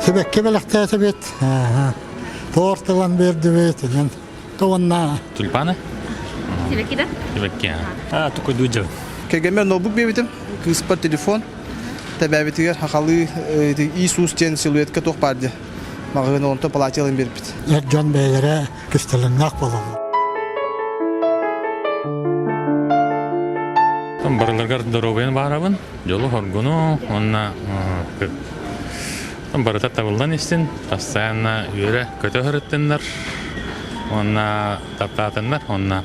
Сибэкки бэлэхтээтибит, торт ылан биэрдибит, инэн уонна Тюльпаны? Сибэкки да? Сибэкки. А, только дудя. Кэргэммэр ноутбук биэрбитим, кыыспар телефон, тэбээбитигэр хахалыы Иисус диэн силуэтка туох баар дии. Маҕаһыын онтон платье ылан биэрбит. Эр дьон бэйэлэрэ кистэлэҥнээх буолаллар. Барыларыгар доруобуйаны баарабын, дьолу-хоргуну уонна барыта табыллан истин, постоянно үөрэ-көтө сырыттыннар уонна таптаатыннар уонна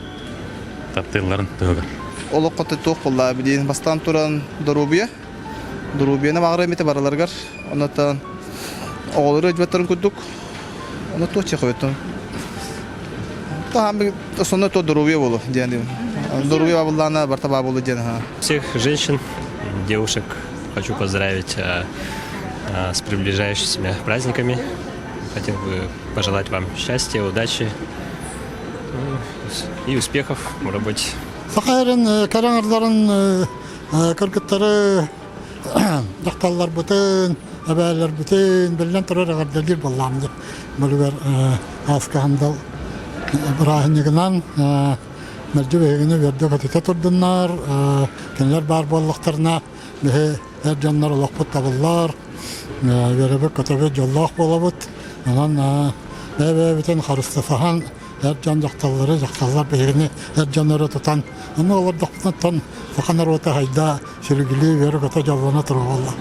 таптыылларын туһугар. Олоххо туох буолла билиин бастаан туран доруобуйа доруобуйаны баҕарар эмитэ барыларыгар оннуттан оҕолору өйдүбэттэрин курдук ону туох чехойтон таһаан сонно то доруобуйа буолу диэн доруобуйа бабыллаана барта баа буолу диэн Всех женщин, девушек хочу поздравить с приближающимися праздниками. Хотел бы пожелать вам счастья, удачи и успехов в работе. Саха эрин кэрэ кыргыттары дьахталларбытын, эбээлэрбитин биллэн турар эҕэрдэлиир буоллаам дии. Бөлүгэр ааска хандал бырааһынньыгынан мэлдьи биһигини үөрдэ-көтүтэ турдуннар, кинилэр баар буоллахтарына биһи эр дьоннор олохпут табыллар, үөрэбит-көтөбүт дьоллоох буолабыт. Онон бэйэ-бэйэбитин харыстасаһан эр дьон дьахталлары, дьахталлар биһигини эр дьон өрө тутан, онно олордохпутуттан саха норуота хайда силигилии үөрэ-көтө дьоллоно туруо буолла.